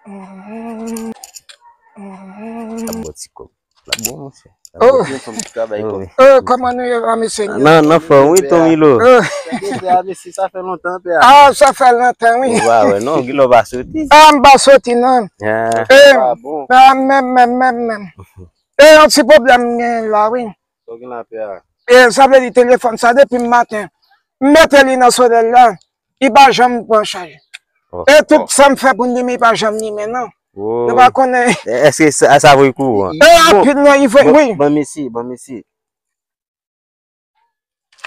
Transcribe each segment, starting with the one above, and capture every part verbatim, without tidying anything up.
L ap bon ti kòb. L ap bon, monchè. L ap bon. Yon fanm ki travay kòb. Oh, kòman nou ye la, mesye? Nan, nan fòm, wi, Tomilo. Mesye, sa fè lontan, pè a. Ah, sa fè lontan, wi. Ou pa wè, non, kilè w pa soti? Ah, m pa soti, non. Ah, menm, menm, menm, menm. E yon ti pwoblèm m gen la, wi. Sa w gen la, pè a? E sa vle di telefòn sa, depi maten, m mete li nan solèy la, li pa janm pran chaj. E tout sa m fè pou l limen, li pa janm limen, non. Nou pa konnen. Èske sa, sa voye kouran? E rapid, non, li voye, wi. Ban mesye, ban mesye.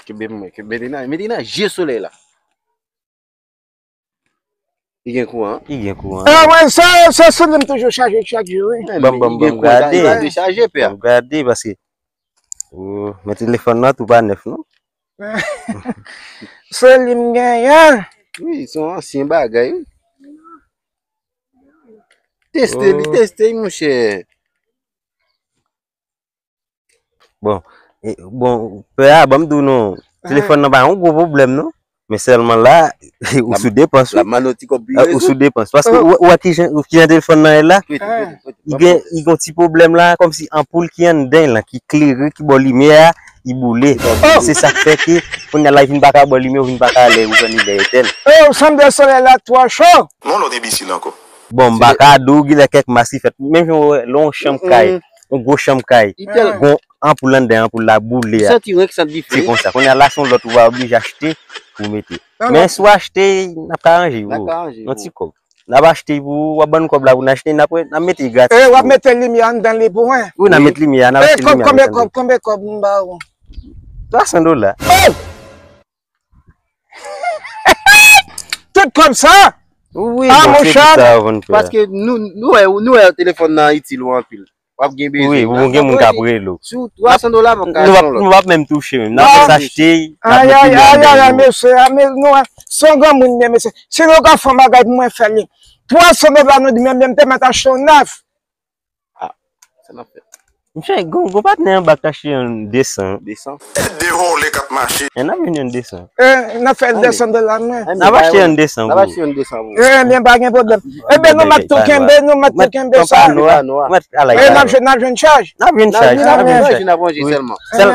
Kenbe mwen, kenbe, mete nan, mete nan je solèy la. Li gen kouran? Li gen kouran. Ah, mwen, se, se sou li m toujou chaje chak jou, wi. Ban m, ban m, ban m gade. Ban m gade, paske, oh, men telefòn nan tou pa nèf, non? Se li m genyen. Wi, se yon ansyen bagay, wi. Teste li, teste li, monchè. Bon, e, bon, pè a, ban m di w non, telefòn nan pa yon gwo pwoblèm, non. Men sèlman la, ou sou depans, wi. Ou sou depans. Paske ou, ou wè kijan, kijan telefòn nan ye la? Li gen, li gen yon ti pwoblèm la, kòmsi anpoul ki anndan l lan, ki klere, ki ba w limyè a, li boule. Se sa k fè ke, kounye a la, li vin pa ka ba w limyè, ou vin pa ka wè lè ou jwenn li lè etèn. Oh, sanble solèy la twò cho. Yon lòt enbesil ankò. Bon, m pa ka di w, genlè kèk mas ki fèt. Menm jan w wè, lè yon chanm kay, yon gwo chanm kay, gon anpoul anndan, anpoul la boule a. Se konsa. Kounye a la, se yon lòt ou va oblije achte pou mete. Men si w achte, n ap ka ranje pou ou. Yon ti kòb. N ap achte pou ou, w ap ban nou kòb la pou n achte, n ap, n ap mete gratis pou ou. E, w ap mete limyè anndan li pou mwen? Wi, n ap mete limyè a, n ap achte limyè a. Konbyen kòb, konbyen kòb m ba ou? Twa san dola. Oh! Tout kòb sa? Wi, ah, monchè. Paske nou, nou wè, nou wè telefòn nan itil ou anpil. W ap gen bezwen. Wi, ou gen moun k ap rele w. Sou twa san dola, mwen ka achte yon lòt. Nou p ap menm touche menm. N ap jis achte, n ap met limyè anndan. Ay, ay, ay, ay, mesye, ah, men nou wè, se yon granmoun li ye, mesye. Si nou ka fè yon bagay pou mwen, fè li. Twa san dola, nou di, men, men, m te mèt achte yon nèf. Ah, sa n ap fè. Monchè, gon, gon patnè anba k achte yon de san. De san? E de vòlè k ap mache. E n ap jwenn yon de san. E, n ap fè de san dola, mwen. N ap achte yon de san pou ou. N ap achte yon de san pou ou. E, byen, pa gen pwoblèm. Ebyen, nou mèt tou kenbe, nou mèt tou kenbe sa. Mèt ala. E, n ap jwenn, n ap jwenn chaj. N ap jwenn chaj, n ap jwenn chaj. N ap jwenn chaj sèlman. Sèl,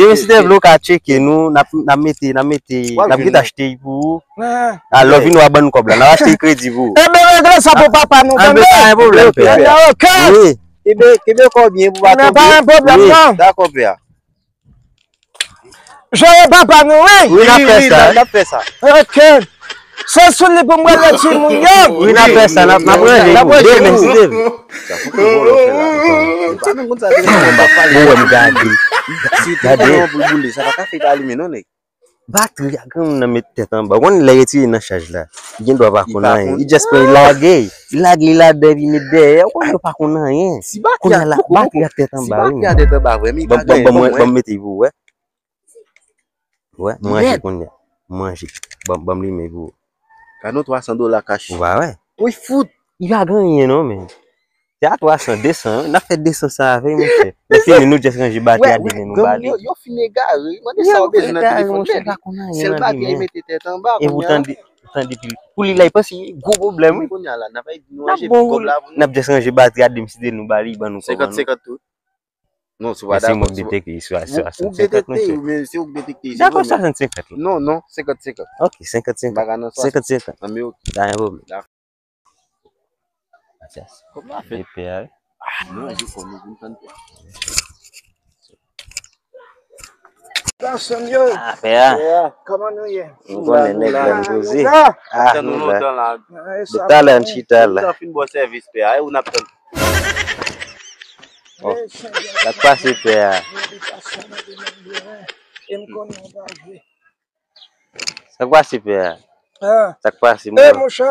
demen si te vle w ka tcheke nou, n ap, n ap mete, n ap mete, n ap kite achte pou ou. A, lè w vini, w a ban nou kòb la. N a achte kredi pou ou. Ebyen, regle sa pou papa nou, tande? Anben, pa gen pwoblèm, pè. Ebyen, oke. Wi. Ebyen, kenbe kò w byen pou baton. Men pa gen pwoblèm, non. Dakò, pè a. Jere papa nou, wi. Wi, n ap fè sa. Wi, n ap fè sa. Oke. Se sou li pou m rele timoun yo. Wi, n ap fè sa, n ap, n ap ranje pou ou. Demen, si Dye vle. Sa fout vòlò fè la. Ou wè m gade. Si te gen yon boul boule, sa pa ka fè pa limen, non, nèg. Batri a, granmoun nan met tèt anba. Ou konn lè retire nan chaj la, li gen dwa pa konn anyen. Li just pran, li lage. Li lage, li lage, li met dèyè. Ou konn yo pa konn anyen. Kounye a la, batri a tèt anba, wi. Si batri a tèt anba vre, men li pa gen anyen. Ban m mete pou ou, wè. Wè, manje kounye a. Manje. Ban m limen pou ou. Gade yon twa san dola kach. Ou pa wè? Wi, fout. Li pa gen anyen non, men. Se a twa san, de san, wi. N ap fè de san sa avè, monchè. Lè fini, nou just ranje batri a, demen nou ba li. Yo, yo fin egare. Mande sa w bezwen nan telefòn, men li. Sèl batri a, li mete tèt anba. E pou tande, tande pou li la, li panse gwo pwoblèm, wi. Kounye a la, n ap, nou ranje kòb la pou nou. N ap just ranje batri a, demen si Dye vle nou ba li, ban nou kòb an nou. Senkant senkant tou. Non, se pa dakò. Ou k detekte, se a, se a, ou k detekte, men se ou k detekte. Dakò, swasant senkant la. Non, non, senkant senkant. Ok, senkant senkant. Senkant senkant. Nan men ok. Pa gen pwoblèm. Dakò. Kòman fè? Epè a, wi. Ah, non, di kòm nou vin tann pè a. Gason yo. Ah, pè a. Kòman nou ye? Nou konnen nèg la, nou poze. Ah, nou la. Depi talè n chita la. Tan fin bon sèvis pè a, e ou n ap tann. Oh, sa k pase, pè a? Sa k pase, pè a? Sa k pase, monchè?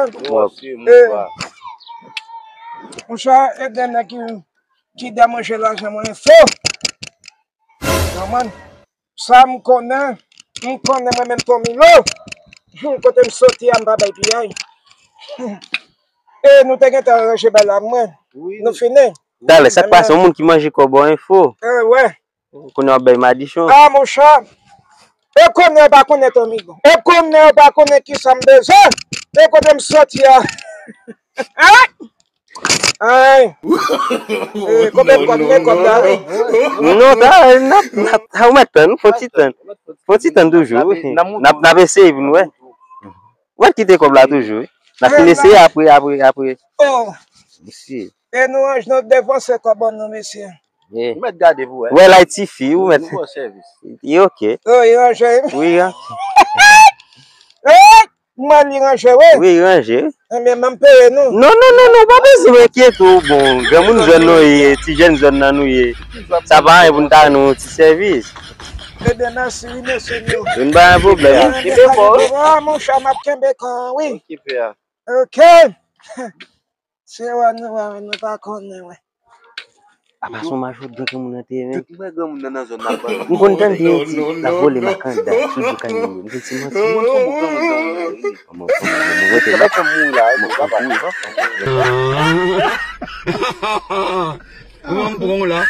Monchè, e de nèg ki, ki dwe manje lajan mwen fò. Sa m konnen, m konnen mwen menm Tomilo. Kote m soti a, m pa bay piyay. E nou te gentan ranje bagay la, mwen. Nou fini. Talè, sa k pase? Yon moun ki manje kòb ou, enfo. E, wè. Kounye a w ap bay madichon. Ah, monchè. E konnen w pa konnen Tomilo. E konnen w pa konnen kisa m bezwen. E kote m soti a. Ay. Eh, konbyen kòb, men kòb la, wi. Non, ta, n ap, n ap, ta, ou mèt tann, fon ti tann. Fon ti tann toujou, wi. N ap, n ap eseye pou n wè. Ou mèt kite kòb la toujou, wi. N ap fin eseye apre, apre, apre. Oh. Mesye. E nou ranj nou devanse kòb an nou, mesye. Ou mèt gade pou wè. Wè la ti fi, ou mèt. Nou bon sèvis. Li oke. Oh, li ranje, wi. Wi, ranje. Eh! Mwen li ranje, wi. Wi, ranje. Ebyen, m ap peye nou. Non, non, non, non, ou pa bezwen enkyete w. Bon, granmoun zòn nou ye, ti jèn zòn nan nou ye. Sa pa anyen pou n ta rann nou yon ti sèvis. Ebyen, mèsi, wi, mesye nou. Vin pa yon pwoblèm. Ebyen, bon. Ah, monchè, m ap kenbe kò an, wi. Oke, pè a. Oke. Se wè nou, wè, nou pa konnen, wè. Apa se yon machwè granmoun nan te ye menm. Tout mwen granmoun nan nan zòn nan ban. M konn tande yon ti la vole makanda sou do kay moun yo. M konn ti manti. Mwen fè bon granmoun nan. Mwen fè bon granmoun nan. Mwen fè bon granmoun nan. Mwen pran w la.